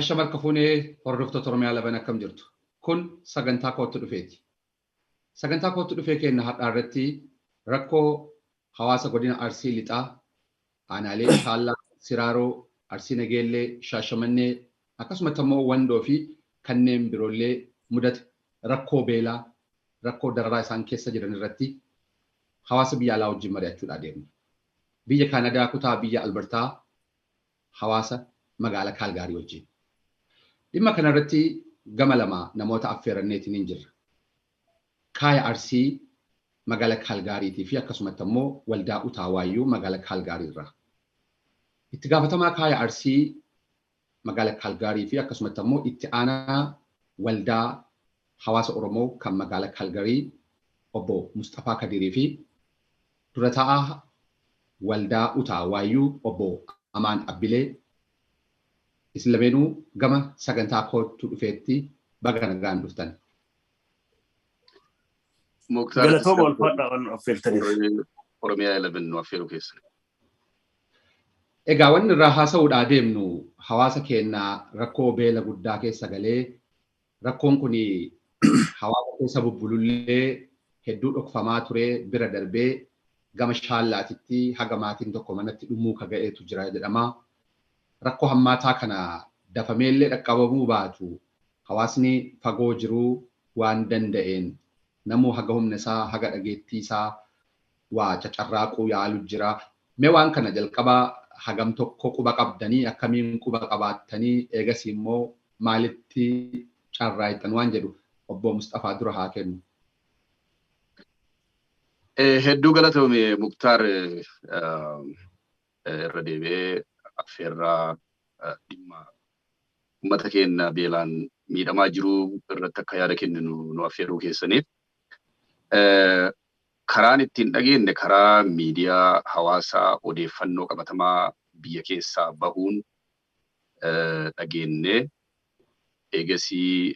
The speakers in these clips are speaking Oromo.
Ashama harka fuunee hordoftoota Oromiyaa laban akkam jirtu? Kun sagantaa kootti dhufeeti. Sagantaa kootti dhufee kenna har'aa irratti rakkoo hawaasa godina Arsii Lixaa, aanaalee Shaallaa, Siraaroo, Arsii Nageellee, Shaashamannee akkasumatti ammoo Wandoo fi kanneen biroollee mudate rakkoo beelaa, rakkoo dararaa isaan keessa jiran irratti hawaasa biyya alaa wajjin mari'achuudhaa deemna. Biyya Kaanadaa kutaa biyya Albertaa hawaasa magaala Kaalgaarii wajjin. Dhimma kanarratti gama lama namoota affeeranneetiin hin jirra. Kaaya Arsii magaala Kaalgaariitii fi akkasumatti ammoo waldaa Utaawaayyuu magaala Kaalgaarii irraa. Itti gaafatamaa Kaaya Arsii magaala Kaalgaarii fi akkasumatti ammoo itti aanaa waldaa hawaasa Oromoo kan magaala Kaalgarii obbo Musxafaa Kadirii fi dura taa'aa waldaa Utaawaayyuu obbo Amaan Abbilee isin lameenuu gama sagantaa kootu dhufeetti baga nagaan dhuftan. Galatooma ulfaadhaa waan affeertaniif. Oromiyaa 11 nu affeeruu keessan. Egaa wanni irraa haasa'uudhaa deemnu hawaasa keenya rakkoo beela guddaa keessa galee rakkoon kun hawaasa keessa bubbulullee hedduu dhokfamaa ture bira darbee gama Shaallaatitti haga maatiin tokko manatti dhumuu ka ga'eetu jira jedhama. Rakkoo hammaataa kana dafameellee dhaqqabamuu baatu hawaasni fagoo jiruu waan danda'een namuu haga humna isaa haga dhageettii isaa waa cacarraaquu yaalu jira. Mee waan kana jalqaba hagam tokko quba qabdanii akkamiin quba qabaattanii eegasii immoo maalitti carraaqxan waan jedhu obbo Musxafaa dura haa kennu. Hedduu galatoome Muktaar, irra deebi'ee affeerraa dhimma uummata keenya beelaan miidhamaa jiru irratti akka yaada kenninu nu affeeruu keessaniif. Karaan ittiin dhageenye karaa miidiyaa hawaasaa odeeffannoo qabatamaa biyya keessaa bahuun dhageenye, eegasii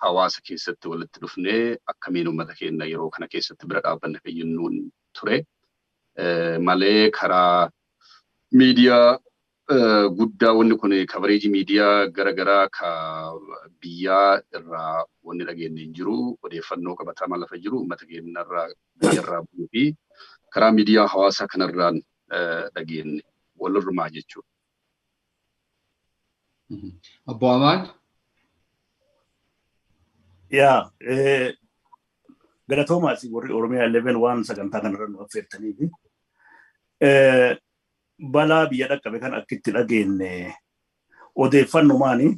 hawaasa keessatti walitti dhufnee akkamiin uummata keenya yeroo kana keessatti bira dhaabbanne fayyinnuun ture. Malee karaa miidiyaa guddaa wanni kun coverage miidiyaa garaagaraa ka biyyaa irraa wanni dhageenye hin jiru. Odeeffannoo qabatamaa lafa jiru uummata keenya irraa biyyarraa bu'uu fi karaa miidiyaa hawaasaa kanarraan dhageenye walirrumaa jechuudha. Obbo Amaan. Yaa, galatoomaas warri Oromiyaa 11 waan sagantaa kanarra nu affeertaniif. Balaa biyya dhaqqabe kan akka itti dhageenye odeeffannumaani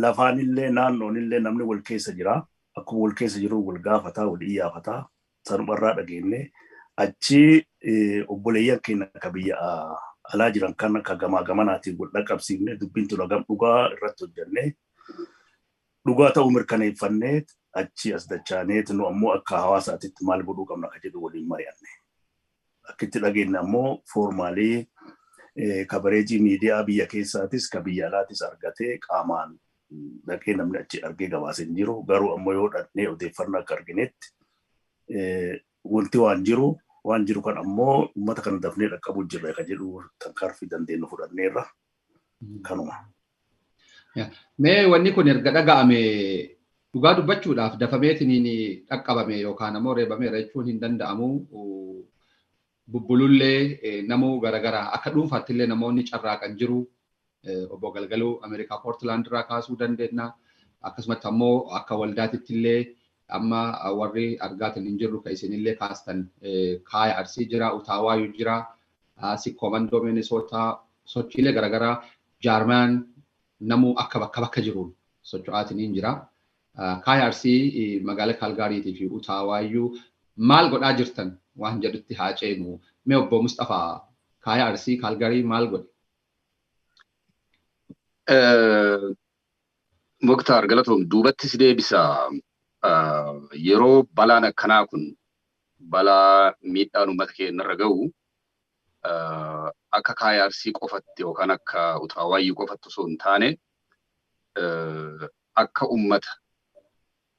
lafaanillee naannoonillee namni wal keessa jira. Akkuma wal keessa jiru wal gaafataa, wal iyyaafataa sanumarraa dhageenye achi obboleeyyan keenya akka biyya alaa jiran kan akka gamaa gamanaatiin wal dhaqqabsiifne dubbiin tun hagam dhugaa irratti hojjannee dhugaa ta'uu mirkaneeffannee achi as dachaaneet nu ammoo akka hawaasaatitti maal godhuu qabna akka jedhu waliin mari'anne. Akka itti dhageenye ammoo formally coverage miidiyaa biyya keessaatis ka biyya alaatis argatee qaamaan dhaqee namni achi argee gabaasee hin jiru. Garuu ammoo yoo dhaqnee odeeffannoo akka arginetti wanti waan jiru kan ammoo uummata kana dafnee dhaqqabuu jirra kan jedhu tarkaanfii dandeenyu fudhanneerra kanuma. Mee wanni kun erga dhaga'ame dhugaa dubbachuudhaaf dafameetiniin dhaqqabame yookaan ammoo reebameera jechuun hin danda'amu. Bubbulullee namuu garaagaraa akka dhuunfaatti illee namoonni carraaqan jiru. Obbo Galgaluu Ameerikaa Poortilaand irraa kaasuu dandeenya. Akkasumatti ammoo akka waldaatitti illee amma warri argaatiin hin jirru kan isinillee kaastan Kaaya Arsii jira, Utaawaayuu jira, Sikkoo Mandoo Minisootaa, sochiilee garaagaraa jaarmaan namuu akka bakka bakka jiruun socho'aatiin hin jira. Kaaya Arsii magaalaa Kaalgaariitii fi Utaawaayuu maal godhaa jirtan waan jedhutti haa ceenu. Mee obbo Mustafaa, Kaaya Arsii Kaalgaarii maal godhe? Muktaar, galatoom, duubatti si deebisa. Yeroo balaan akkanaa kun balaa miidhaan uummata keenya irra gahu akka Kaaya Arsii qofatti yookaan akka Utaawaayyu qofatti osoo hin taane akka uummata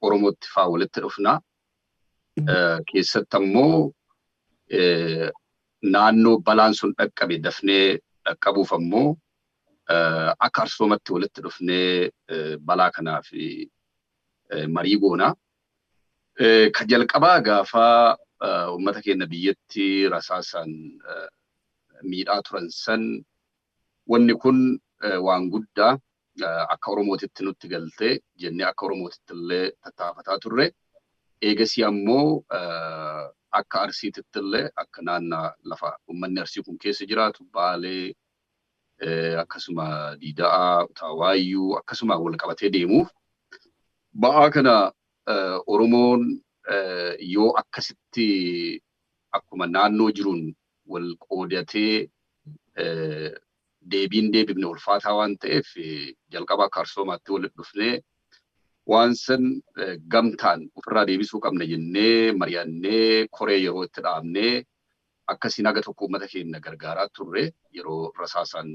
Oromootti faa walitti dhufna. Keessatti ammoo naannoo balaan sun dhaqqabe dafnee dhaqqabuuf ammoo Akka Arsoomatti walitti dhufnee balaa kanaaf marii goona. Ka jalqabaa gaafa uummata keenya biyyatti rasaasaan miidhaa turan san, wanni kun waan guddaa akka Oromootitti nutti galtee jennee akka Oromootitti illee tattaafataa turre. Eegasii ammoo akka Arsiititti illee, akka naannaa lafa uummanni Arsii kun keessa jiraatu, Baalee, akkasuma Diida'aa, Utaawaayuu, akkasuma wal qabatee deemuuf ba'aa kana Oromoon yoo akkasitti akkuma naannoo jiruun wal qoodatee deebiin deebifne ulfaataa waan ta'eef, jalqaba akka Arsoomaatti walitti dhufnee waan san gamtaan ofirraa deebisuu qabna jennee mari'annee, koree yeroo itti dhaabnee akkasiin haga tokko uummata keenya gargaaraa turre yeroo rasaasaan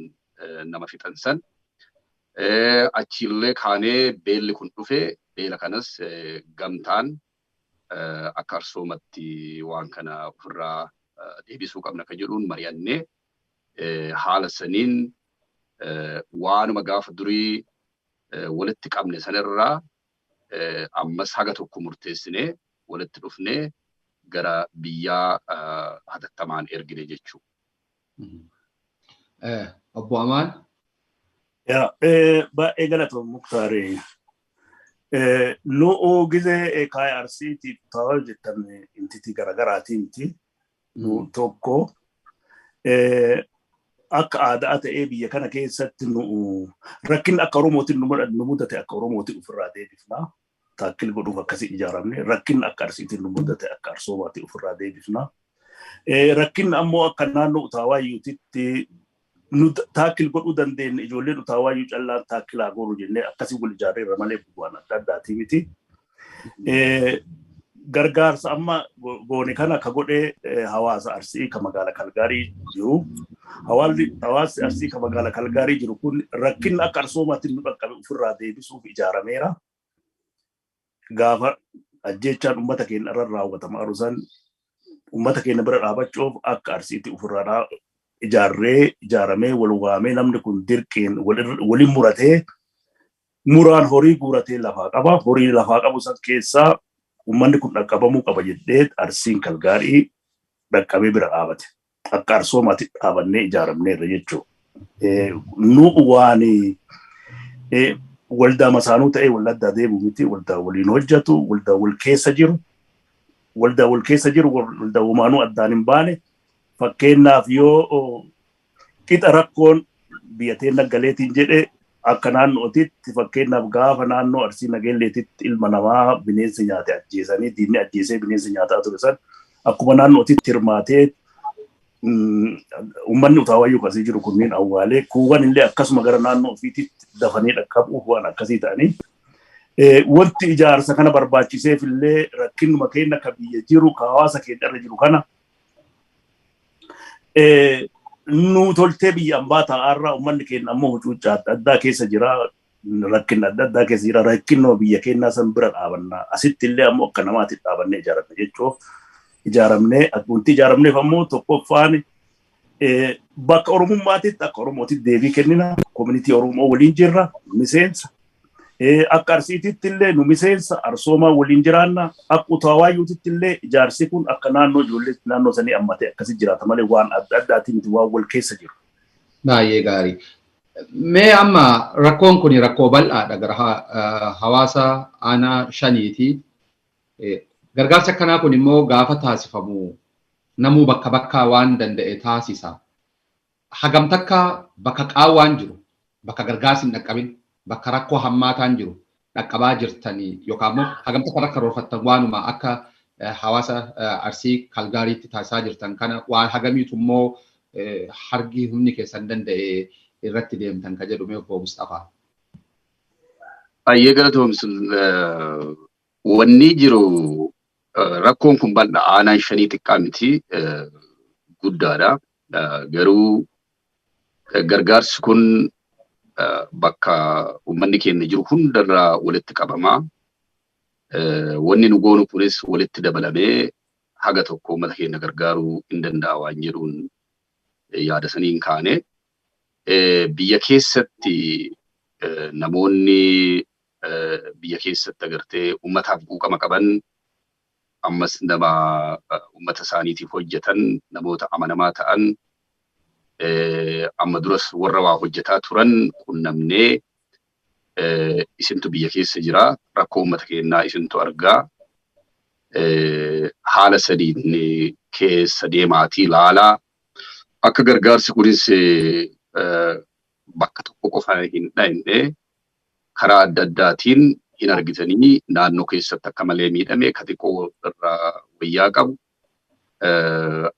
nama fixan san. Achiillee kaanee beelli kun dhufe, beela kanas gamtaan akka Arsoomatti waan kana ofirraa deebisuu qabna kan jedhuun mari'annee, haala saniin waanuma gaafa durii walitti qabne sanirraa ammas haga tokko murteessinee walitti dhufnee gara biyyaa hatattamaan ergine jechuudha. Obbo Amaan. Baay'ee galatoom, Muktaar. Nu gizee kaaya Arsiitiif ta'aa jettan intitii garaagaraatii miti. Nu tokko akka aadaa ta'ee biyya kana keessatti nu rakkinni akka Oromootiin nu mudate akka Oromootiin ofirraa deebifna. Tackle godhuuf akkasii ijaaramne. Rakkinni akka Arsiitiin nu mudate akka Arsoomaatiin ofirraa deebifna. Rakkinni ammoo akka naannoo Utaawaayuutitti nu tackle godhuu dandeenye, ijoolleen Utaawaayuu callaan tackle haa goonu jennee akkasii wal ijaarreerra malee bu'aan adda addaatii miti. Gargaarsa amma goone kana ka godhee hawaasa Arsii ka magaala Kalgaarii jiru. Hawaasni Arsii ka magaala Kalgaarii jiru kun rakkinni akka Arsoomaatti nu dhaqqabe ofirraa deebisuuf ijaarameera. Gaafa ajjeechaan uummata keenya irra raawwatama arusan uummata keenya bira dhaabachuuf akka Arsiitti ofirraa ijaarree ijaaramee wal waamee, namni kun dirqiin waliin muratee muraan horii guuratee lafaa qaba. Horii lafaa qabu san keessaa uummanni kun dhaqqabamuu qaba jedhee Arsiin Kalgaarii dhaqqabee bira dhaabate. Akka Arsoomaatti dhaabannee ijaaramneerra jechuudha. Nu waan waldaa masaanuu ta'ee waldaa deemu miti, waldaa waliin hojjetu, waldaa wal keessa jiru, waldaa wal keessa jiru, waldaa uumaanuu addaan hin baane. Fakkeenyaaf, yoo qixa rakkoon biyya teenya galeetiin jedhe akka naannootitti, fakkeenyaaf gaafa naannoo Arsii Nageelleetitti ilma namaa bineensi nyaate ajjeesanii, diinni ajjeesee bineensi nyaataa ture san, akkuma naannootitti hirmaatee uummanni Utaawayyuu kasii jiru kunniin awwaalee, kuuwwan illee akkasuma gara naannoo ofiititti dafanii dhaqqabuuf waan akkasii ta'anii. Wanti ijaarsa kana barbaachiseef illee rakkinuma keenya ka biyya jiru, ka hawaasa keenya irra jiru kana nu toltee biyya ambaa taa'aarraa, uummanni keenya ammoo hucuuccaa adda addaa keessa jira, rakkinna adda addaa keessa jira, rakkinnoo biyya keenyaa san bira dhaabanna, asitti illee ammoo akka namaatti dhaabannee ijaaramne jechuuf ijaaramnee. Wanti ijaaramneef ammoo tokkoffaan bakka Oromummaatitti akka Oromootitti deebii kennina, community Oromoo waliin jirra, miseensa. Akka Arsiititti illee nu miseensa Arsoomaa waliin jiraanna. Akka Utaawaayuutitti illee ijaarsi kun akka naannoo ijoollee naannoo sanii ammatee akkasi jiraata malee waan adda addaatii miti, waan wal keessa jiru. Baay'ee gaarii. Mee amma rakkoon kun rakkoo bal'aadha, gara hawaasa aanaa shaniiti. Gargaarsi akkanaa kun immoo gaafa taasifamu namuu bakka bakkaa waan danda'e taasisa. Hagam takka bakka qaawwaan jiru, bakka gargaarsi hin dhaqqabin, bakka rakkoo hammaataan jiru dhaqqabaa jirtanii, yookaan immoo hagam takka irra karoorfattan, waanuma akka hawaasa Arsii Kalgaariitti taasisaa jirtan kana waan hagamiitu immoo hargi humni keessan danda'e irratti deemtan ka jedhu, mee obbo Mustafaa. Baay'ee galatoomsun. Wanni jiru, rakkoon kun bal'aa, aanaan shanii xiqqaa miti, guddaadha. Garuu gargaarsi kun bakka uummanni keenya jiru hundarraa walitti qabama. Wanni nu goonu kunis walitti dabalamee haga tokko uummata keenya gargaaruu hin danda'a waan jedhuun yaada saniin kaane. Biyya keessatti namoonni biyya keessatti agartee uummataaf quuqama qaban, ammas nama uummata isaaniitiif hojjetan, namoota amanamaa ta'an, amma duras warra waa hojjetaa turan qunnamnee, isintu biyya keessa jira, rakkoo uummata keenyaa isintu argaa, haala sadiin keessa deemaatii ilaalaa, akka gargaarsi kunis bakka tokko qofa hin dhayne, karaa adda addaatiin hin argitanii, naannoo keessatti akka malee miidhame ka xiqqoo irraa wayyaa qabu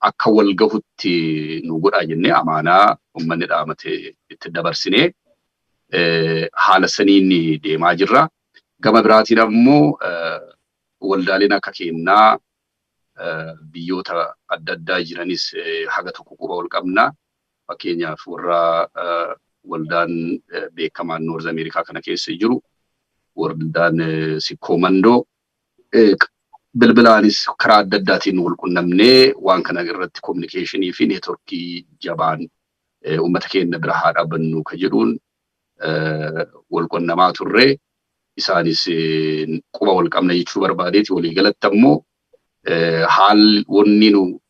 akka wal gahutti nu godhaa jennee amaanaa uummanni dhaamate itti dabarsinee haala saniin deemaa jirra. Gama biraatiin ammoo waldaaleen akka kennaa biyyoota adda addaa jiranis haga tokko quba wal qabna. Fakkeenyaaf, warra waldaan beekamaan North America kana keessa jiru, waldaan Sikkoo Mandoo, bilbilaanis karaa adda addaatiin wal qunnamnee waan kana irratti communication fi network jabaan uummata keenya bira haa dhaabbannu ka jedhuun wal qunnamaa turre. Isaanis quba wal qabna jechuu barbaadeeti. Walii galatti ammoo haalli wanni nu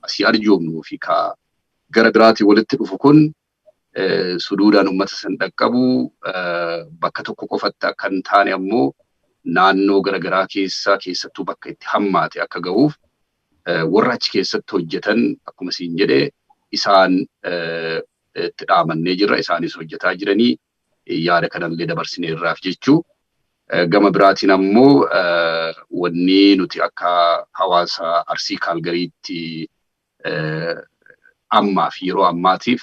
asii arjoomnuu fi ka gara biraatiin walitti dhufu kun suduudhaan uummata san dhaqqabu, bakka tokko qofatti akka hin taane ammoo naannoo garaagaraa keessa, keessattuu bakka itti hammaate akka gahuuf, warra achi keessatti hojjetan akkuma siin jedhe isaan itti dhaamannee jirra, isaanis hojjetaa jiranii yaada kanallee dabarsineerraaf jechuu. Gama biraatiin ammoo wanni nuti akka hawaasa Arsii Kaalgariitti ammaaf yeroo ammaatiif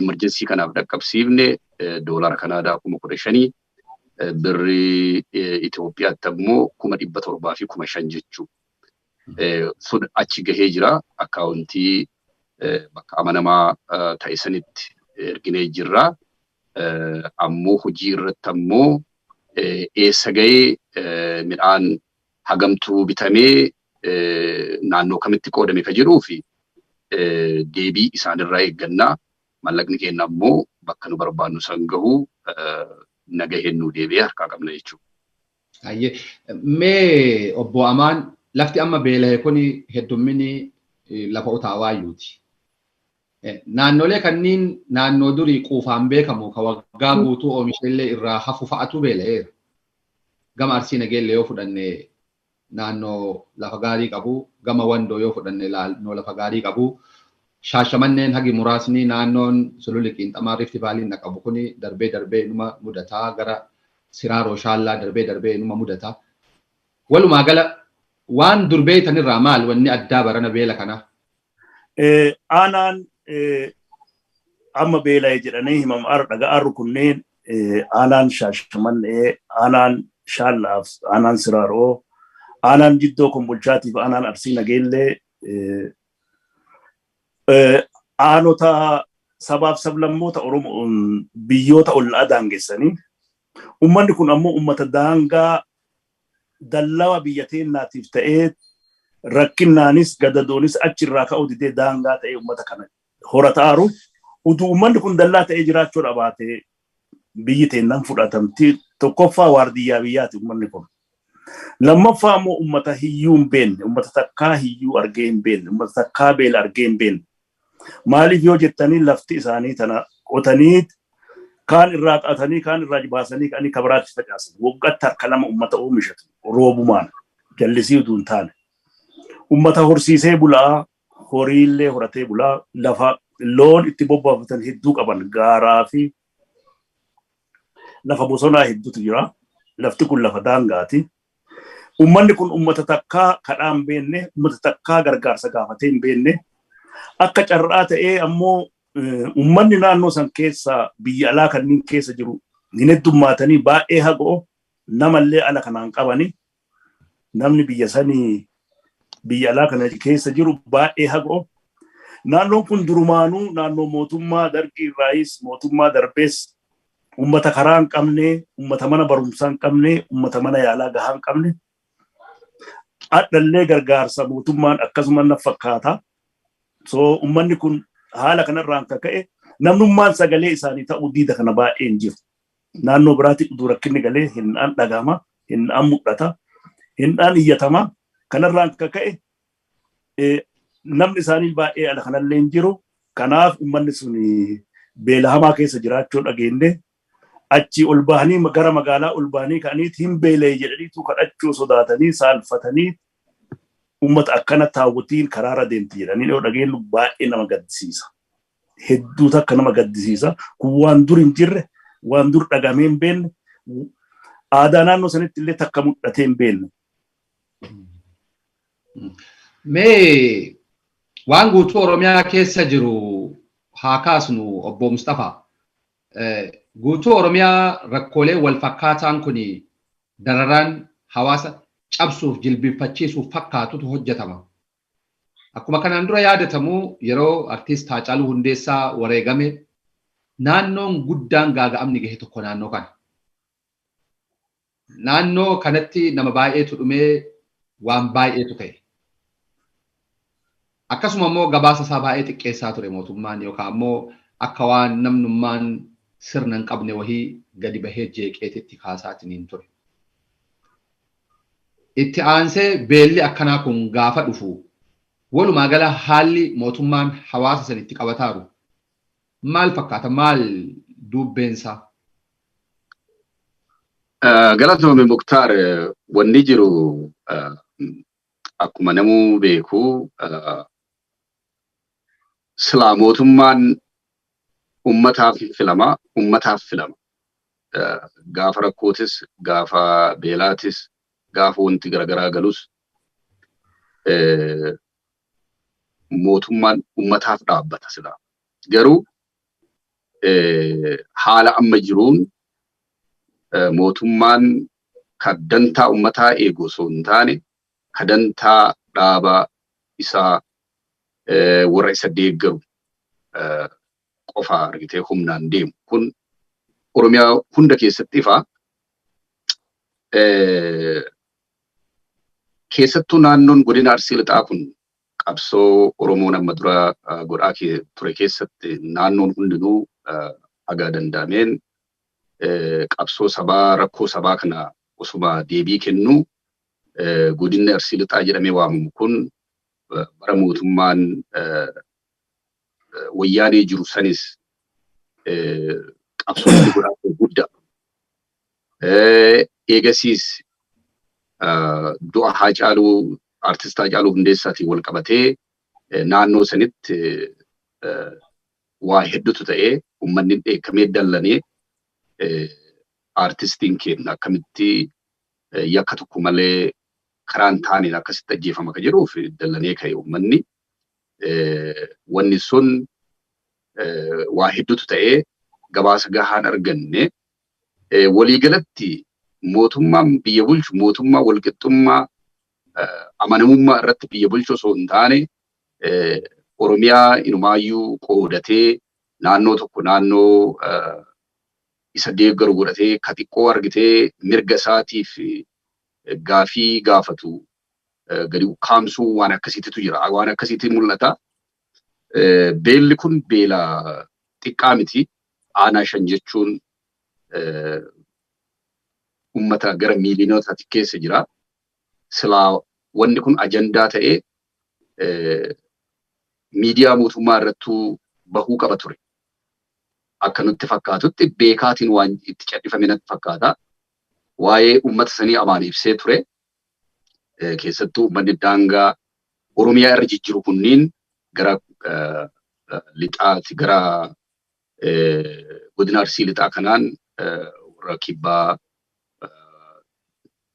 emergency kanaaf dhaqqabsiifne doolara Kanaadaa 15,000, birrii Itoophiyaatti ammoo 705,000 jechuu. Sun achi gahee jira, akkaawuntii bakka amanamaa ta'e sanitti erginee jirra. Ammoo hojii irratti ammoo eessa gahee, midhaan hagamtuu bitamee, naannoo kamitti qoodame ka jedhuu fi deebii isaanirraa eeggannaa. Mallaqni keenya ammoo bakka nu barbaannu san gahuu nagaheen nu deebi'ee harkaa qabna jechuudha. Mee obbo Amaan, lafti amma beela'e kun heddumminni lafa utaawaayuuti. Naannolee kanneen naannoo durii quufaan beekamu ka waggaa guutuu oomishallee irraa hafu fa'atu beela'eera. Gama Arsii Nageellee yoo fudhanne naannoo lafa gaarii qabu, gama Wandoo yoo fudhanne naannoo lafa gaarii qabu, Shaashamanneen hagi muraasni, naannoon Sululli Qiinxamaa, Rift Valleyn qabu kuni darbee darbee inuma mudataa, gara Siraaroo Shaallaa darbee darbee inuma mudataa. Walumaa gala waan dur beeytanirraa maal wanni addaa barana beela kanaa? Aanaan amma beela'e jedhanii himamu dhaga'aarru kunneen aanaan Shaashamannee, aanaan Shaallaaf, aanaan Siraaroo, aanaan Jiddoo Kombolchaatiif aanaan Arsii Nageellee aanota sabaaf sablammoota Oromoo biyyoota ollaa daangessanii, ummanni kun ammoo ummata daangaa dallawa biyya teennaatiif ta'ee rakkinnaanis gadadoonis achirraa ka'uu didee daangaa ta'ee ummata kana horataaru. Utuu ummanni kun dallaa ta'ee jiraachuu dhabaate biyyi teennan fudhatamti. Tokkoffaa, waardiyyaa biyyaati ummanni kun. Lammaffaa ammoo ummata hiyyuu hin beekne, ummata takkaa hiyyuu argee hin beekne, ummata takkaa beela argee hin beekne. Maaliif yoo jettanii, lafti isaanii tana qotanii kaan irraa qatanii, kaan irraa baasanii ka'anii kabiraatti facaasan. Waggaatti harka lama ummata oomishatu roobumaan, jallisii utuu hin taane. Ummata horsiisee bulaa, horiillee horatee bulaa, lafa loon itti bobbaafatan hedduu qaban, gaaraa fi lafa bosonaa hedduutu jira. Lafti kun lafa daangaati. Ummanni kun ummata takkaa kadhaa hin beekne, ummata takkaa gargaarsa gaafatee hin beekne. Akka carraa ta'ee ammoo ummanni naannoo san keessa biyya alaa kanneen keessa jiru hin heddummaatanii, baay'ee hagoo namallee ala kanaan qabani. Namni biyya sanii biyya alaa kana keessa jiru baay'ee hagoo. Naannoon kun durumaanuu naannoo mootummaa Dargii irraayis mootummaa darbees ummata karaa hin qabne, ummata mana barumsaa hin qabne, ummata mana yaalaa gahaa hin qabne. Hadhallee gargaarsa mootummaan akkasuma na fakkaata. So ummanni kun haala kanarraan kan ka'e Namnummaan sagalee isaanii ta'uu diida kana baay'een jiru. Naannoo biraatti utuu rakkinni galee hinnaan dhagama, hinnaan mul'ata, hinnaan iyyatama. Kanarraan akka ka'e namni isaanii baay'ee ala kanallee hin jiru. Kanaaf uummanni sun beela hamaa keessa jiraachuu dhageenye achi ol bahanii gara magaalaa ol bahanii ka'aniit hin beela'e jedhaniitu kadhachuu sodaatanii saalfatanii uummata akkana taawwatiin karaarra deemti jedhanii yoo dhageenyu baay'ee nama gaddisiisa. Hedduu takka nama gaddisiisa. Kun waan dur hin jirre, waan dur dhagamee hin beekne, aadaa naannoo sanitti illee takka mul'atee hin beekne. Mee waan guutuu Oromiyaa keessa jiru haa kaasnu, obbo Mustafaa. Guutuu Oromiyaa rakkoolee wal fakkaataan kun dararaan hawaasa cabsuuf jilbiinfachiisuuf fakkaatutu hojjetama. Akkuma kanaan dura yaadatamu, yeroo artiist Haacaaluu Hundeessaa wareegame naannoon guddaan gaaga'amni gahe tokko naannoo kana. Naannoo kanatti nama baay'eetu dhumee, waan baay'eetu ta'e. Akkasuma immoo gabaasa isaa baay'ee xiqqeessaa ture mootummaan, yookaan immoo akka waan namnummaan sirna hin qabne wahii gadi bahee jeeqeetitti kaasaatiin ture. Itti aansee beelli akkanaa kun gaafa dhufu, walumaa gala haalli mootummaan hawaasa sanitti qabataaru maal fakkaata? Maal dubbeensaa? Galatoome Muktaar, wanni jiru akkuma namuu beeku silaa mootummaan ummataaf filama, ummataaf filama. Gaafa rakkootis, gaafa beelaatis, gaafa wanti garaagaraa galus mootummaan ummataaf dhaabbata silaa. Garuu haala amma jiruun mootummaan ka dantaa ummataa eegu osoo hin taane, ka dantaa dhaaba isaa, warra isa deeggaru qofa argitee humnaan deemu kun Oromiyaa hunda keessatti ifa. Keessattuu naannoon godina Arsii Lixaa kun qabsoo Oromoon amma dura godhaa ture keessatti naannoon hundinuu haga danda'ameen qabsoo sabaa, rakkoo sabaa kana osuma deebii kennu, godinni Arsii Lixaa jedhamee waamamu kun bara mootummaan Wayyaanee jiru sanis qabsoo inni godhaa ture guddaa. Eegasiis du'a Haacaaluu, artist Haacaaluu Hundeessaatiin wal qabatee naannoo sanitti waa hedduutu ta'ee, uummanni dheekkamee dallanee, artistiin keenya akkamitti yakka tokko malee karaan taaneen akkasitti ajjeefama ka jedhuuf dallanee ka'e uummanni. Wanni sun waa hedduutu ta'ee gabaasa gahaan arganne. Waliigalatti mootummaan biyya bulchu mootummaa walqixxummaa, amanamummaa irratti biyya bulchu osoo hin taane, Oromiyaa inumaayyuu qoodatee naannoo tokko naannoo isa deeggaru godhatee, ka xiqqoo argitee mirga isaatiif gaafii gaafatu gadi ukkaamsuu, waan akkasiititu jira. Waan akkasiitti mul'ata. Beelli kun beela xiqqaa miti. Aanaa shan jechuun ummata gara miiliyonotaati keessa jira. Silaa wanni kun ajandaa ta'ee miidiyaa mootummaa irrattuu bahuu qaba ture. Akka nutti fakkaatutti beekaatiin waan itti cadhifame natti fakkaata. Waa'ee uummata sanii amaan ibsee ture. Keessattuu uummanni daangaa Oromiyaa irra jijjiru kunniin gara lixaati, gara godina Arsii Lixaa kanaan warra kibbaa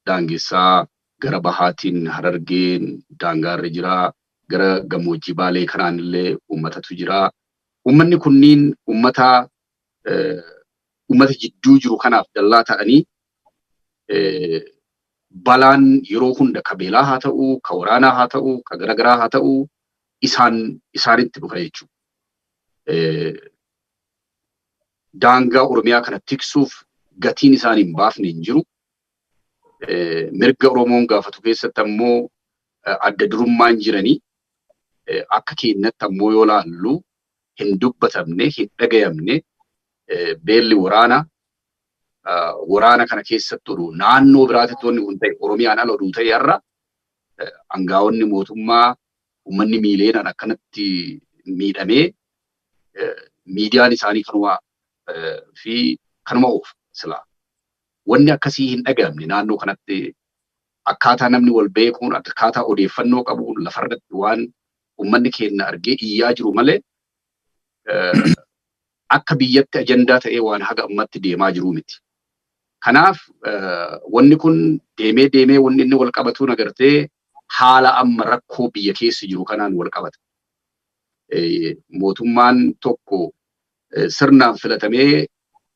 daangessaa, gara bahaatiin Harargeen daangaarra jira, gara gammoojjii Baalee kanaan illee uummatatu jira. Uummanni kunniin uummata jidduu jiru kanaaf dallaa ta'anii balaan yeroo hunda ka beelaa haa ta'u, ka waraanaa haa ta'u, ka garagaraa haa ta'u, isaanitti dhufa jechuudha. Daangaa Oromiyaa kana tiksuuf gatiin isaan hin baafne hin jiru. Mirga Oromoon gaafatu keessatti ammoo adda durummaan jiranii akka keenyatti ammoo yoo laallu Hin dubbatamne, hin dhagayamne. Beelli waraana waraana kana keessatti oduu naannoo biraatitti wanni kun ta'e, Oromiyaan ala oduu ta'e, har'a angaa'onni mootummaa uummanni miileenaan akkanatti miidhamee miidiyaan isaanii kanuma fi kanuma oofa silaa. Wanni akkasii hin dhagayamne naannoo kanatti. Akkaataa namni wal beekuun, akkaataa odeeffannoo qabuun, lafarratti waan uummanni keenya argee iyyaa jiru malee akka biyyatti ajandaa ta'ee waan haga ammatti deemaa jiru miti. Kanaaf wanni kun deemee deemee wanni inni wal qabatuun agartee haala amma rakkoo biyya keessa jiru kanaan wal qabata. Mootummaan tokko sirnaan filatamee,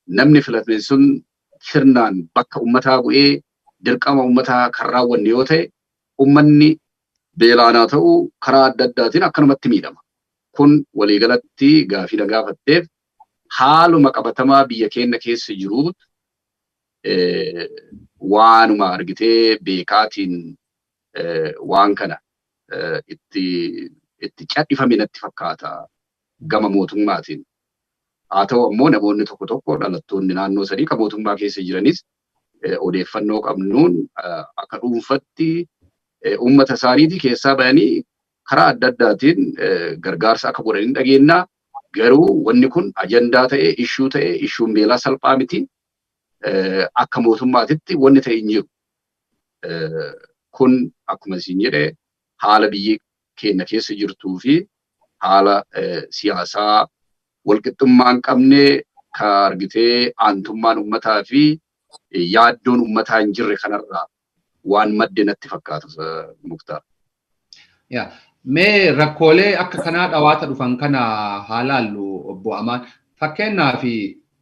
namni filatame sun sirnaan bakka uummataa bu'ee dirqama uummataa kan raawwanne yoo ta'e, uummanni beelaanaa ta'uu karaa adda addaatiin akkanumatti miidhama. Kun waliigalatti gaafii na gaafatteef haaluma qabatamaa biyya keenya keessa jiru waanuma argitee beekaatiin waan kana itti cadhifame natti fakkaata gama mootummaatiin. Haa ta'u ammoo namoonni tokko tokko, dhalattoonni naannoo sadii kan mootummaa keessa jiranis, odeeffannoo qabnuun akka dhuunfatti uummata isaaniitii keessaa bayanii karaa adda addaatiin gargaarsa akka godhan hin dhageenya. Garuu wanni kun ajandaa ta'ee, issue ta'ee, issueun beelaa salphaa miti. Akka mootummaatitti wanni ta'e hin jiru. Kun akkuma isin jedhe haala biyyi keenya keessa jirtuu fi haala siyaasaa walqixxummaa hin qabne ka argitee aantummaan uummataa fi yaaddoon uummataa hin jirre kanarraa waan madde natti fakkaata, Muktaar. Mee rakkoolee akka kanaa dhawaata dhufan kana haa laallu, obbo Amaan. Fakkeenyaaf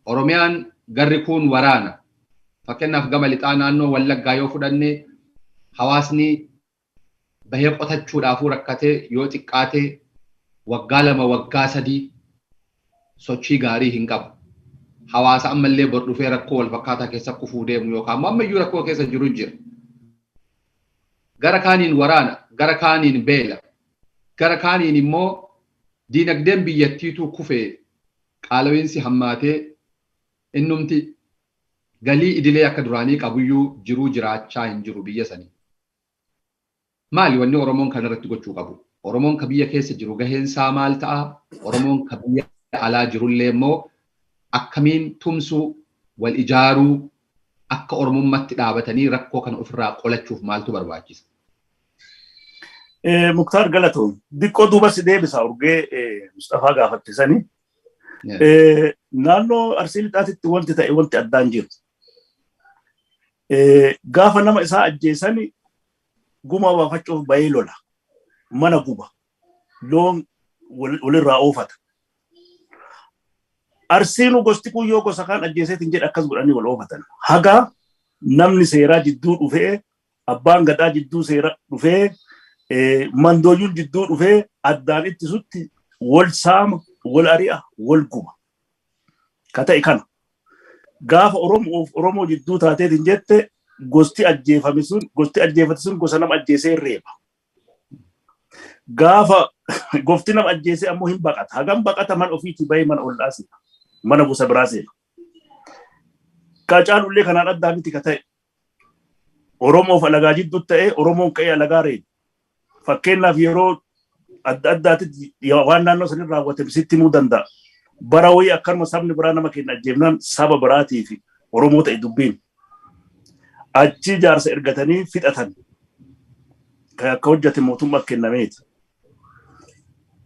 Oromiyaan garri kun waraana. Fakkeenyaaf gama lixaa naannoo Wallaggaa yoo fudhanne, hawaasni bahee qotachuudhaafuu rakkatee yoo xiqqaatee waggaa 2, waggaa 3 sochii gaarii hin qabu. Hawaasa ammallee bor dhufee rakkoo wal fakkaataa keessa kufuu deemu yookaan ammoo ammayyuu rakkoo keessa jiru jira. Gara kaaniin waraana, gara kaaniin beela, gara kaaniin immoo diinagdeen biyyattiituu kufee qaala'insi hammaatee innumti galii idilee akka duraanii qabuyyuu jiruu jiraachaa hin jiru biyya sanii. Maali wanni Oromoon kanarratti gochuu qabu? Oromoon ka biyya keessa jiru gaheen isaa maal ta'a? Oromoon ka biyya alaa jirullee immoo akkamiin tumsuu, wal ijaaruu, akka Oromummaatti dhaabatanii rakkoo kana ofirraa qolachuuf maaltu barbaachisa? Muktaar, galatoon. Diqqoo duuba si deebisa, urgee Mustafaa gaafatte sani. Naannoo Arsii Lixaatitti wanti ta'e wanti addaan jiru. Gaafa nama isaa ajjeesani gumaa baafachuuf bahee lola. Mana guba. Loon walirraa oofata. Arsiinu gosti kun yoo gosa kaan ajjeeseetiin jedhe akkas godhanii wal oofatan. Haga namni seeraa jidduu dhufee, abbaan gadaa jidduu seera dhufee, mandooyyuun jidduu dhufee addaan ittisutti wal saama, wal ari'a, wal guba. Ka ta'e kana. Gaafa Oromoof Oromoo jidduu taateetiin jette, gosti ajjeefame sun, gosti ajjeefate sun gosa nama ajjeesee reeba. Gaafa gofti nama ajjeesee ammoo hin baqata. Hagam baqata? Mana ofiitii bahee mana ollaa seena. Mana gosa biraa seena. Qacaalullee kanaan addaa miti ka ta'e. Oromoof alagaa jidduu ta'e, Oromoon ka'ee alagaa reeba. Fakkeenyaaf yeroo adda addaatti waan naannoo sanii raawwatame sitti himuu danda'a. Bara wayii akkanuma sabni biraa nama keenya ajjeefnaan saba biraatii fi Oromoo ta'e dubbiin. Achi jaarsa ergatanii fixatan. Kan akka hojjate mootummaa kennameeti.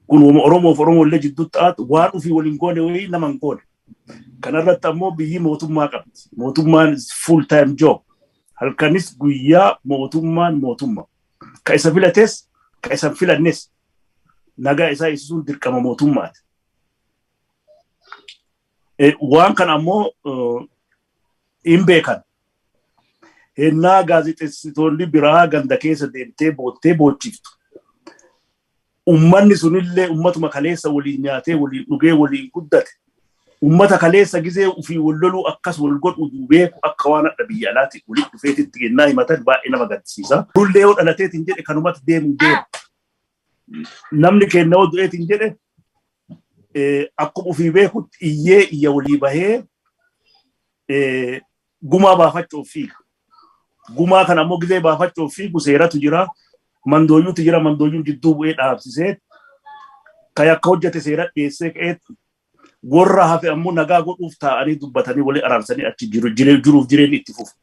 Kun Oromoof Oromoo illee jidduu ta'atu waan ofii waliin goone wayii nama hin goone. Kanarratti ammoo biyyi mootummaa qabdi. Mootummaan full time job. Halkanis guyyaa mootummaan mootummaa. Ka isa filates ka isa hin filannes nagaa isaa eegsisuun dirqama mootummaati. Waan kana ammoo hin beekan. Hennaa gaazexeessitoonni biraa ganda keessa deemtee boottee boochiftu. Ummanni sunillee ummatuma kaleessa waliin nyaatee, waliin dhugee, waliin guddate. Ummata kaleessa gizee ofii wal loluu akkas wal godhu beeku akka waan hadha biyya alaati walitti dhufeetitti kennaa himatan baay'ee nama gaddisiisa. Lullee yoo dhalateetiin jedhe kanumatti deemuu deema. Namni keenya yoo du'eetiin jedhe Akkuma ofii beekutti iyyee iyya walii bahee gumaa baafachuuf fiiga. Gumaa kana ammoo gizee baafachuuf fiigu seeratu jira. Mandooyyuutu jira. Mandooyyuun jidduu bu'ee dhaabsisee kan akka hojjete seera dhiyeessee ka'eetti warra hafe ammoo nagaa godhuuf taa'anii dubbatanii walii araarsanii achi jiru jiruuf jireenyi itti fufu.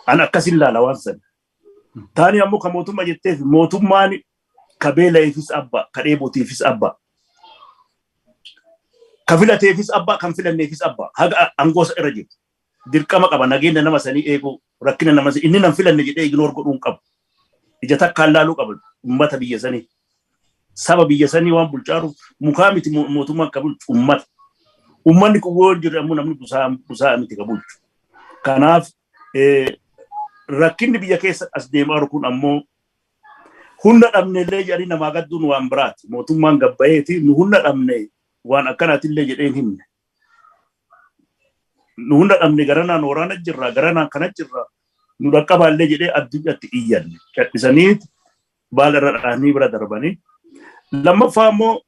An akkasin laala waan sana. Taani ammoo kan mootummaa jetteef mootummaan ka beela'eefis abba, ka dheebotiifis abba. Ka filateefis abba, kan filanneefis abba. Haga angoosa irra jiru. Dirqama qaba nageenya nama sanii eeguu, rakkina nama sanii inni nan filanne jedhee ignore godhuu hin qabu. Ija takkaan laaluu qaba uummata biyya sanii. Saba biyya sanii waan bulchaaruuf mukaa miti mootummaan ka bulchu uummata. Uummanni kun yoo hin jirre ammoo namni busaa miti ka bulchu. Kanaaf rakkinni biyya keessa as deemaa jiru kun ammoo humna dhabne illee jedhanii namaa gadduun waan biraati. Mootummaan gabbayeeti nu humna dhabne waan akkanaatillee jedhee hin himne. Nu humna dhabne garanaan waraana jirra, garanaan kana jirra, nu dhaqqabaallee jedhee addunyaatti iyyanne. Cadhisanii baala irra dhahanii bira darbanii. Lammaffaa immoo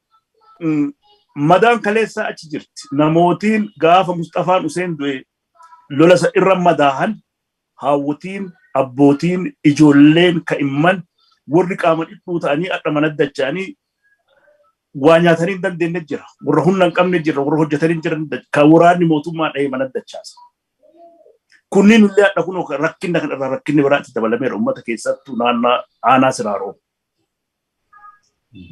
madaan kaleessaa achi jirti. Namootiin gaafa Mustafaan Useen du'e lola isa irra madaahan haawwotiin, abbootiin, ijoolleen, ka'imman warri qaama dhidhuu ta'anii adha mana dacha'anii waa nyaatanii hin dandeenye jira. Warra humna hin qabne jira, warra hojjetanii hin jiran kan waraanni mootummaa dhahee mana dachaasa. Kunniin illee adha kun rakkinna kan irraa rakkinni biraatti dabalameera uummata keessattuu naannaa aanaa Siraaroo.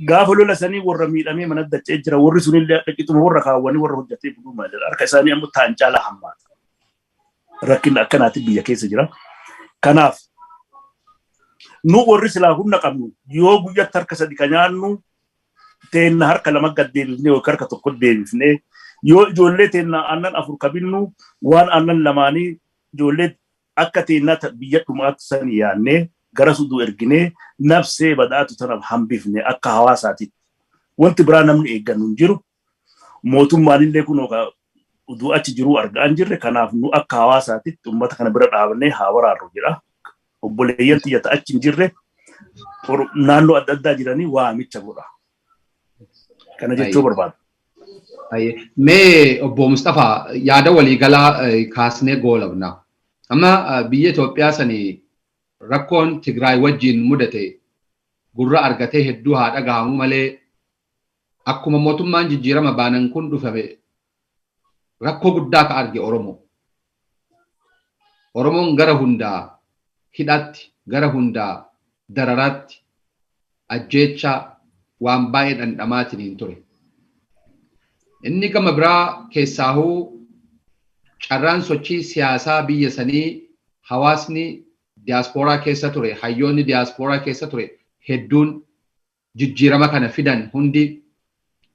Gaafa lola sanii warra miidhamee mana dacha'ee jira. Warri sunillee adha qixuma warra kaawwanii warra hojjetee buluu malee harka isaanii ammoo ta'an caalaa hammaata. Rakkinni akkanaatti biyya keessa jira. Kanaaf nu warri silaa humna qabnu yoo guyyatti harka sadi ka nyaannu teenna harka lama gad deebifnee yookaan harka tokko deebifnee, yoo ijoollee teenna aannan afur kabinnu waan aannan lamaanii ijoollee akka teennaa biyya dhumaatti san yaannee gara suduu erginee nafsee badhaatu tanaaf hambifne akka hawaasaatitti. Wanti biraa namni eeggannu hin jiru. Mootummaan illee kunoo uduu achi jiruu argaa hin jirre. Kanaaf nu akka hawaasaatitti uummata kana bira dhaabnee haa waraarru jedha. Obboleeyyan tiyyata achi hin jirre naannoo adda addaa jiranii waamicha godha. Kana jechuu barbaada. Mee obbo Mustafaa, yaada waliigalaa kaasnee goolabna. Amma biyya Itoophiyaa sanii rakkoon Tigraay wajjin mudate gurra argatee hedduu haa dhagahamu malee, akkuma mootummaan jijjiirama baanan kun dhufame rakkoo guddaa ka arge Oromoo. Oromoon gara hundaa hidhaatti, gara hundaa dararaatti, ajjeechaa waan baay'ee dhandhamaatiin hin ture. Inni gama biraa keessaahuu carraan sochii siyaasaa biyya sanii hawaasni diyaaspooraa keessa ture, hayyoonni diyaaspooraa keessa ture hedduun jijjiirama kana fidan hundi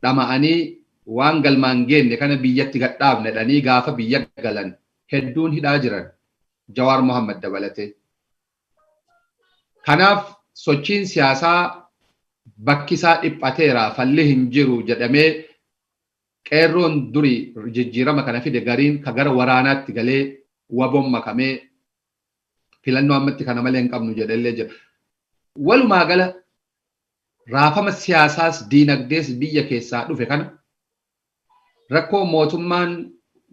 dhama'anii waan galmaan geenne kana biyyatti gadhaabne jedhanii gaafa biyya galan hedduun hidhaa jiran, Jawaar Mohammad dabalatee. Kanaaf sochiin siyaasaa bakki isaa dhiphateera, falli hin jiru jedhamee qeerroon duri jijjiirama kana fide gariin ka gara waraanaatti galee waboon makamee filannoo ammatti kana malee hin qabnu jedhellee jira. Walumaa gala raafama siyaasaas diinagdees biyya keessaa dhufe kana rakkoo mootummaan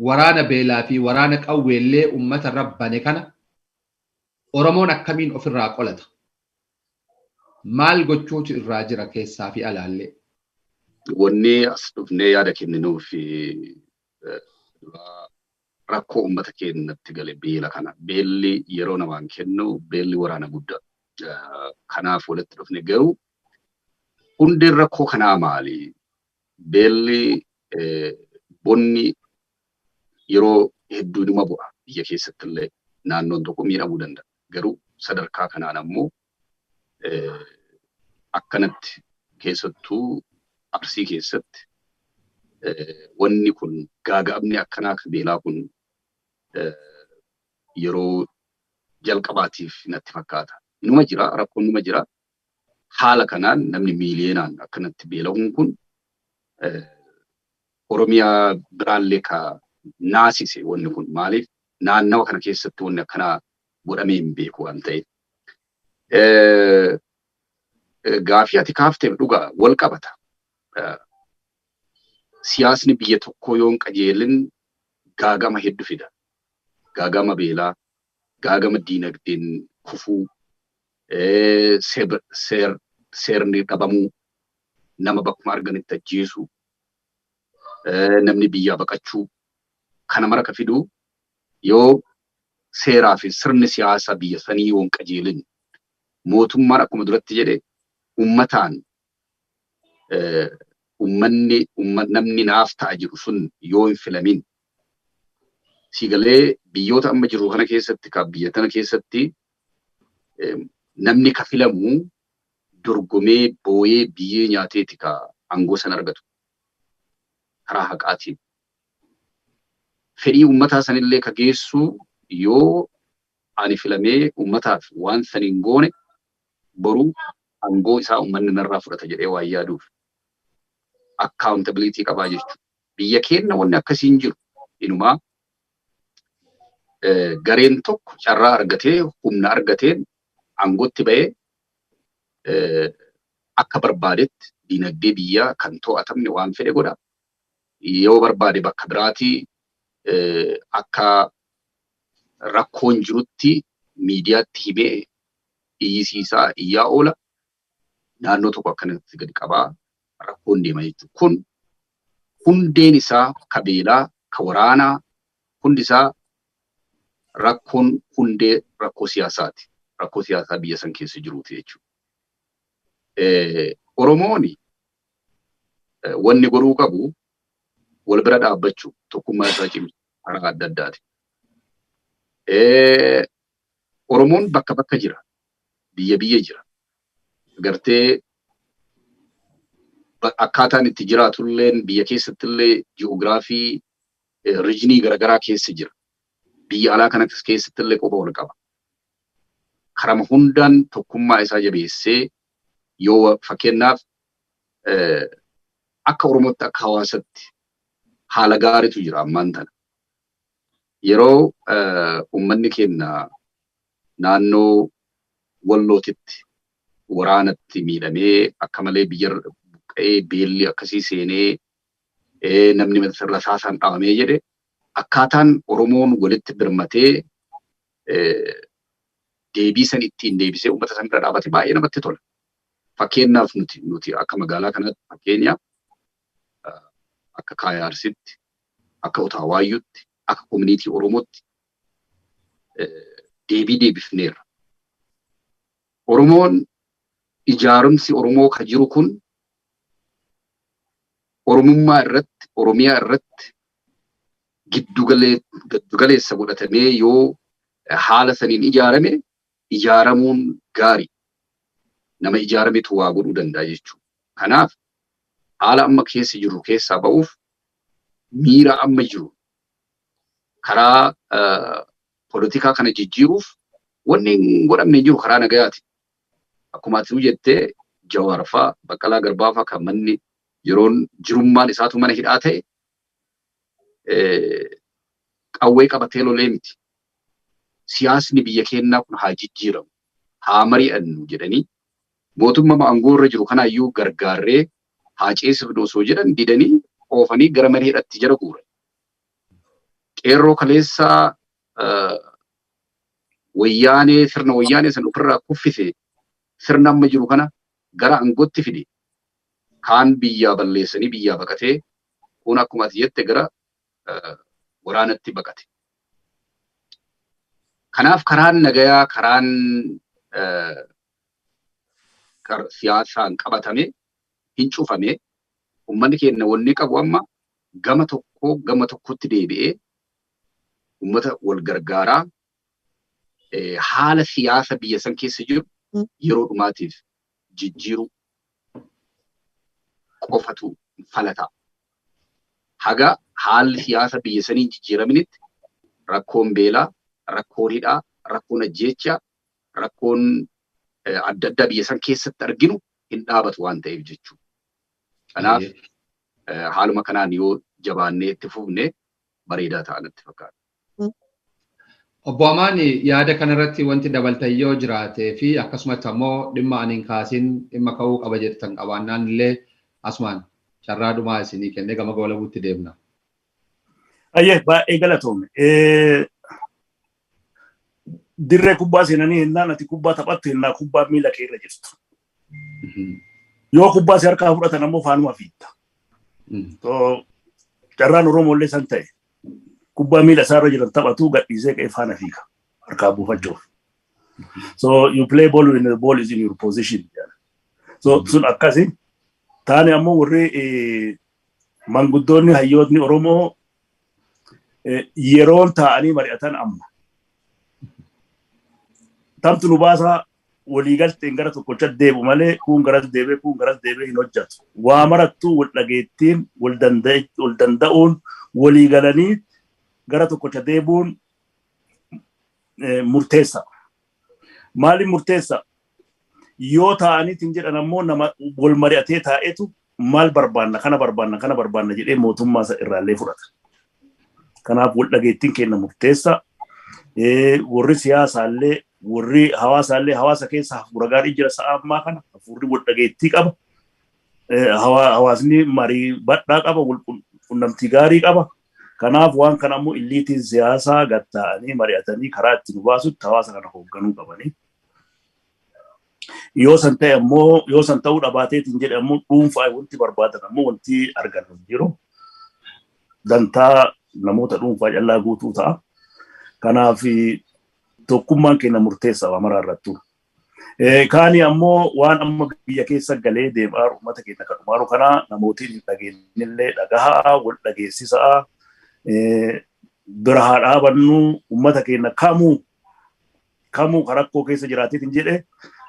waraana beelaa fi waraana qawweellee uummata irra bane kana Oromoon akkamiin ofirraa qolata? Maal gochuutu irraa jira keessaa fi alaallee? Wanni as dhufnee yaada kenninuuf rakkoo uummata keenyatti gale beela kana. Beelli yeroo namaan kennu beelli waraana guddaa. Kanaaf walitti dhufne, garuu hundeen rakkoo kanaa maali? Beelli bonni yeroo hedduu nima bu'a, biyya keessatti illee naannoon tokko miidhamuu danda'a. Garuu sadarkaa kanaan ammoo akkanatti keessattuu Arsii keessatti wanni kun gaaga'amni akkanaa ka beelaa kun yeroo jalqabaatiif natti fakkaata. Numa jira, rakkoon numa jira. Haala kanaan namni miiliyeenaan akkanatti beela'uun kun Oromiyaa biraallee ka naasise wanni kun, maaliif naannawa kana keessatti wanni akkanaa godhamee hin beeku waan ta'eef. Gaafii ati kaafteef dhugaa wal qabata. Siyaasni biyya tokkoo yoo hin qajeelin gaagama hedduu fida. Gaagama beelaa, gaagama diinagdeen kufuu, seerni dhabamuu, nama bakkuma arganitti ajjeesuu, namni biyyaa baqachuu, kana mara ka fiduu yoo seeraa fi sirni siyaasaa biyya sanii yoo hin qajeelin, mootummaan akkuma duratti jedhe ummataan ummanni namni naaf ta'a jiru sun yoo hin filamin, siigalee biyyoota amma jiru kana keessatti, ka biyya tana keessatti namni ka filamu dorgomee booyee biyyee nyaateeti ka aangoo san argatu karaa haqaatiin. Fedhii uummataa sanillee ka geessu yoo ani filamee uummataaf waan san hin goone boru aangoo isaa uummanni narraa fudhata jedhee waan yaaduuf accountability qabaa jechuudha. Biyya keenya wanni akkasii hin jiru. Inumaa gareen tokko carraa argatee humna argateen aangootti ba'ee akka barbaadetti diinagdee biyyaa kan to'atamne waan fedhe godha. Yoo barbaade bakka biraatii akka rakkoon jirutti miidiyaatti himee iyyisiisaa iyyaa oola. Naannoo tokko akkanatti gadi qabaa rakkoon deema jechuudha. Kun hundeen isaa ka beelaa, ka waraanaa, hundi isaa rakkoon hundee rakkoo siyaasaati. Rakkoo siyaasaa biyya san keessa jiruuti jechuudha. Oromoon wanni godhuu qabu wal bira dhaabbachuu, tokkummaa isaa cimsu karaa adda addaati. Oromoon bakka bakka jira. Biyya biyya jira. Gartee akkaataan itti jiraatulleen biyya keessattillee ji'oogiraafii regionii garaagaraa keessa jira. Biyya alaa kana keessattillee qofa wal qaba. Karama hundaan tokkummaa isaa jabeessee yoo fakkeenyaaf akka Oromootti akka hawaasatti haala gaariitu jira ammaan tana. Yeroo uummanni keenya naannoo Wallootitti waraanatti miidhamee akka malee biyya buqqa'ee beelli akkasii seenee namni rasaasaan dhahamee jedhe, akkaataan Oromoon walitti birmatee deebii san ittiin deebisee uummata san bira dhaabate baay'ee namatti tola. Fakkeenyaaf nuti akka magaalaa kanaatti, fakkeenyaaf akka Kaayaarsitti, akka Otaawaayyutti, akka community Oromootti deebii deebifneerra. Oromoon ijaarumsi Oromoo ka jiru kun Oromummaa irratti, Oromiyaa irratti giddugaleessa godhatamee yoo haala saniin ijaarame, ijaaramuun gaarii. Nama ijaarametu waa godhuu danda'a jechuudha. Kanaaf haala amma keessa jirru keessaa ba'uuf miira amma jiru karaa poolitikaa kana jijjiiruuf wanni hin godhamne hin jiru karaa nagayaati. Akkuma ati jettee Jawaar fa'aa, Baqqalaa Garbaa fa'aa kan manni yeroon jirummaan isaatu mana hidhaa ta'e qawwee qabatee lolee miti. Siyaasni biyya keenyaa kun haa jijjiiramu, haa mari'annu jedhanii mootummaa aangoo irra jiru kanaayyuu gargaarree haa ceesifnu osoo jedhan didanii oofanii gara mana hidhatti jara guuran. Qeerroo kaleessaa wayyaanee, sirna wayyaanee san ofirraa kuffise, sirna amma jiru kana gara aangootti fide, kaan biyyaa balleessanii biyyaa baqatee, kun akkuma ati jette gara waraanatti baqate. Kanaaf karaan nagayaa, karaan siyaasaan qabatame hin cufame. Uummanni keenya wanni qabu amma gama tokko gama tokkotti deebi'ee uummata wal gargaaraa haala siyaasa biyya san keessa jiru yeroo dhumaatiif jijjiiruu qofatu falata. Haga haalli siyaasa biyya sanii hin jijjiiraminitti rakkoon beelaa, rakkoon hidhaa, rakkoon ajjeechaa, rakkoon adda addaa biyya san keessatti arginu hin dhaabatu waan ta'eef jechuudha. Kanaaf haaluma kanaan yoo jabaannee itti fufne bareedaa ta'a natti fakkaata. Obbo Amaan, yaada kanarratti wanti dabaltan yoo jiraatee fi akkasumatti ammoo dhimma ani hin kaasin dhimma ka'uu qaba jettan qabaannaan illee asumaan Carraa dhumaa isinii kennee gama goolabuutti deemna. Ayyee, baay'ee galatoome. Dirree kubbaa seenanii hennaan ati kubbaa taphattu hennaa kubbaa miila kee irra jirtu. Yoo kubbaa si harkaa fudhatan ammoo faanuma fiitta. Carraan Oromoo illee san ta'e. Kubbaa miila isaarra jiran taphatu gadhiisee ka'ee faana fiiga harkaa buufachuuf. So you play ball when the ball is in your position. So sun akkasi. Taane ammoo warri manguddoonni, hayyootni Oromoo, yeroon taa'anii mari'atan amma. Tamtu nu baasaa waliigalteen gara tokkocha deebu malee kun garas deebee kun garas deebee hin hojjetu. Waa marattuu wal dhageettiin, wal danda'uun, walii galanii gara tokkocha deebuun murteessa. Maaliif murteessa? Yoo taa'aniitiin jedhan ammoo nama wal mari'atee taa'etu maal barbaanna, kana barbaanna, kana barbaanna jedhee mootummaa isa irraallee fudhata. Kanaaf wal dhageettiin kenna murteessa. Warri siyaasaallee, warri hawaasaallee, hawaasa keessa hafuura gaarii jira sa'a ammaa kana, hafuurri wal dhageettii qaba. Hawaasni marii bal'aa qaba, wal qunnamtii gaarii qaba. Kanaaf waan kana ammoo illiitiin siyaasaa gatta'anii mari'atanii karaa itti nu baasutti hawaasa kana hoogganuu qabanii. Yoo san ta'e ammoo, yoo san ta'uu dhabaateetiin jedhe ammoo, dhuunfaa wanti barbaadan ammoo wanti argannu hin jiru. Dantaa namoota dhuunfaa callaa guutuu ta'a. Kanaaf tokkummaan keenya murteessa waa maraa irrattuu. Kaani ammoo waan amma biyya keessa galee deemaa uummata keenya kan dhumaaru kana namootiin hin dhageenyillee dhagahaa, wal dhageessisaa, bira haa dhaabannu. Uummata keenya kamuu kamuu kan rakkoo keessa jiraateetiin jedhe,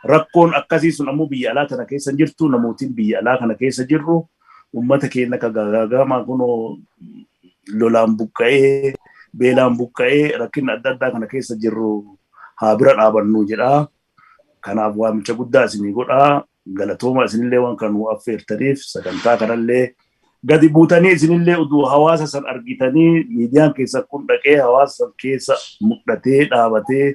rakkoon akkasii sun ammoo biyya alaa tana keessa jirtu, namootiin biyya alaa kana keessa jirru uummata keenya kan gaagaagamaa kunoo lolaan buqqa'ee, beelaan buqqa'ee, rakkina adda addaa kana keessa jirru haa bira dhaabannu jedhaa. Kanaaf waamicha guddaa isinii godhaa. Galatooma isinillee waan kan nu affeertaniif. Sagantaa kanallee gadi buutanii isinillee utuu hawaasa san argitanii, miidiyaan keessa kun dhaqee hawaasa san keessa mul'atee dhaabatee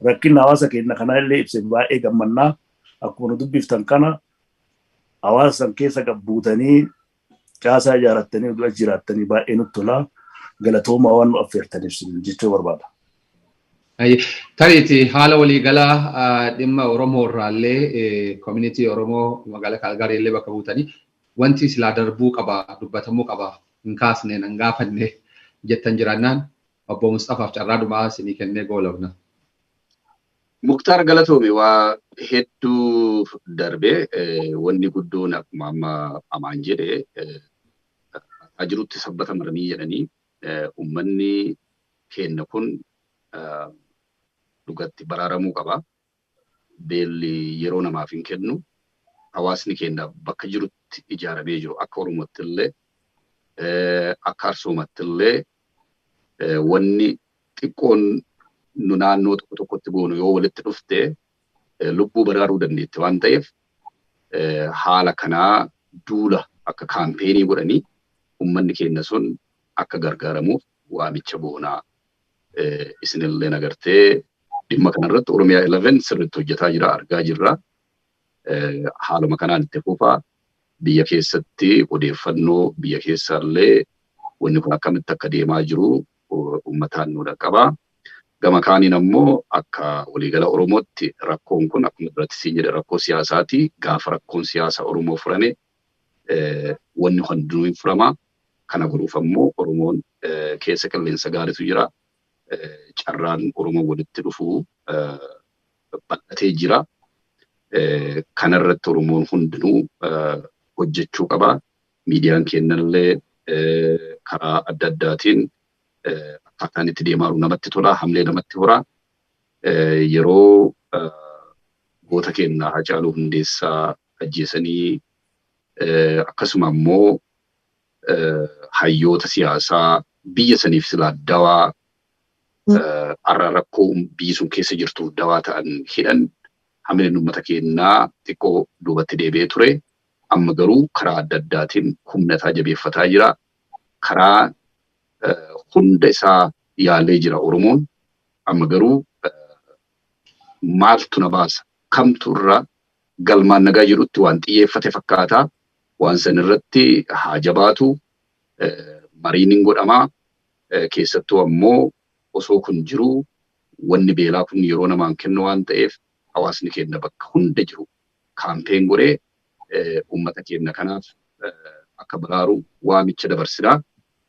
rakkina hawaasa keenya kanallee ibse baay'ee gammannaa. Akkuma nu dubbiftan kana hawaasa san keessa gad buutanii caasaa ijaarrattanii utuu achi jiraattanii baay'ee nutti tola. Galatooma waan nu affeertaniif jechuu barbaada. Tariiti haala waliigalaa dhimma Oromoo irraallee, community Oromoo magaalaa Kaalgaarii illee bakka buutanii, wanti silaa darbuu qaba, dubbatamuu qaba, hin kaasne, hin gaafanne jettan jiraannaan obbo Mustafaaf carraa dhumaa isinii kennee goolabna. Muktaar, galatoome. Waa hedduu darbee wanni guddoon akkuma amma amaan jedhe jirutti sabbata maramii jedhanii, uummanni keenya kun dhugatti baraaramuu qaba. Beelli yeroo namaaf hin kennu. Hawaasni keenya bakka jirutti ijaaramee jiru akka Oromootti illee, akka Arsoomatti illee, wanni xiqqoon nu naannoo tokko tokkotti goonu yoo walitti dhufte lubbuu baraaruu dandeetti waan ta'eef, haala kanaa duula akka campaign godhanii uummanni keenya sun akka gargaaramuuf waamicha goonaa. Isinillee agartee dhimma kanarratti Oromiyaa 11 sirriitti hojjetaa jira, argaa jirra. Haaluma kanaan itti fufaa. Biyya keessatti odeeffannoo biyya keessaallee wanni kun akkamitti akka deemaa jiru uummataan nu dhaqqabaa. Gama kaaniin ammoo akka waliigala Oromootti rakkoon kun akkuma duratti siin jedhe rakkoo siyaasaati. Gaafa rakkoon siyaasa Oromoo furame wanni hundinuu hin furama. Kana godhuuf ammoo Oromoon keessa qilleensa gaariitu jira. Carraan Oromoo walitti dhufuu bal'atee jira. Kanarratti Oromoon hundinuu hojjechuu qaba. Miidiyaan keenyallee karaa adda addaatiin akkaataan itti deemaa jiru namatti tola, hamlee namatti hora. Yeroo goota keenya Hacaaluu Hundeessaa ajjeesanii, akkasuma ammoo hayyoota siyaasaa biyya saniif silaa dawaa, har'a rakkoo biyyi sun keessa jirtuuf dawaa ta'an hidhan, hamileen uummata keenyaa xiqqoo duubatti deebi'ee ture. Amma garuu karaa adda addaatiin humna isaa jabeeffataa jira. Karaa hunda isaa yaalee jira Oromoon. Amma garuu maaltu na baasa? Kamtu irra galmaan nagaa jedhutti waan xiyyeeffate fakkaata. Waan san irratti haa jabaatu, mariin hin godhamaa, keessattuu ammoo osoo kun jiru wanni beelaa kun yeroo namaan kennu waan ta'eef hawaasni keenya bakka hunda jiru kaampeen godhee uummata keenya kanaaf akka baraaru waamicha dabarsinaa.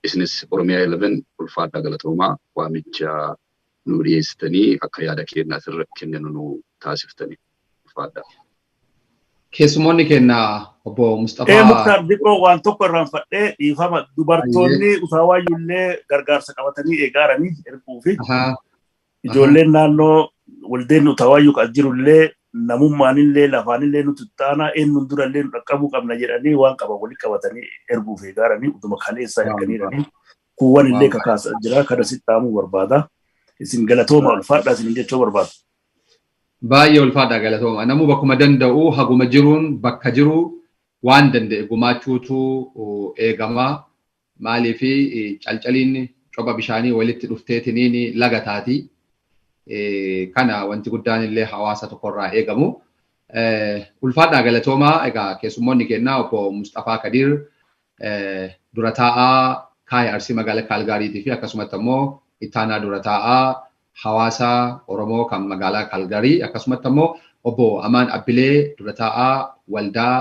Isinis Oromiyaa 11 ulfaadhaa galatoomaa waamicha nu dhiyeessitanii akka yaada keenyaa asirra kenninu nu taasiftanii ulfaadhaa. Keessummoonni keenya obbo Mustafaa. Muktaar Diqoo waan tokko irraanfadhee dhiifama dubartoonni utaawayyuullee gargaarsa qabatanii eegaaranii erguu fi ijoolleen naannoo waldeen utaawayyuu kan jirullee namummaanillee lafaanillee nuti taana eenyuun durallee nu dhaqqabuu qabna jedhanii waan qaban walitti qabatanii erguuf eegaaranii utuma kaleessaa erganiiranii kuuwwan illee kakaasaa jira kana sitti dhaamuu barbaada. Isin galatooma ulfaadhaa isin jechuu barbaada. Baay'ee ulfaadhaa galatooma. Namuu bakkuma danda'u haguma jiruun bakka jiru waan danda'e gumaachuutu eegama. Maaliif calcaliin coba bishaanii walitti dhufteetiniin laga taati. Kana wanti guddaan illee hawaasa tokkorraa eegamu. Ulfaadhaa galatoomaa egaa keessummoonni keenna obbo Mustafaa Kadir dura taa'aa Kaaya Arsii magaalaa Kaalgaariitii fi akkasumatti ammoo ittaanaa dura taa'aa hawaasa Oromoo kan magaalaa Kaalgaarii akkasumatti ammoo obbo Amaan Abbilee dura taa'aa waldaa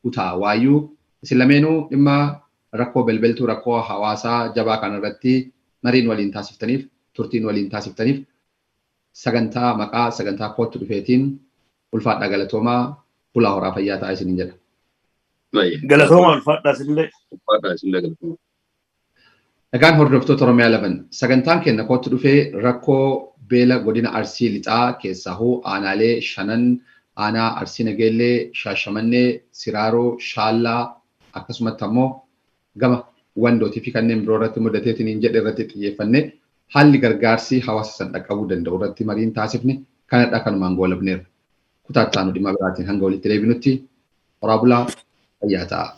Utaa Waayyuu isin lameenuu dhimma rakkoo belbeltuu rakkoo hawaasaa jabaa kanarratti mariin waliin taasiftaniif turtiin waliin taasiftaniif sagantaa maqaa sagantaa kootti dhufeetiin ulfaadhaa galatoomaa bulaa horaa fayyaa ta'aa isiniin jedha. Galatooma ulfaadhaa isinillee. Ulfaadhaa isinillee galatooma. Egaan hordoftoota Oromiyaa 11 sagantaan keenya kootti dhufee rakkoo beela godina Arsii Lixaa keessahuu aanaalee shanan aanaa Arsii Nageellee, Shaashamannee, Siraaroo, Shaallaa akkasumatti ammoo gama wandootii fi kanneen biroo irratti mudateetiin jedhe irratti xiyyeeffanne haalli gargaarsi hawaasa san dhaqqabuu danda'u irratti mariin taasifne kanadha kanumaan goolabneerra. Kutaa itti aanu dhimma biraatiin hanga walitti deebinutti horaa bulaa fayyaa ta'a.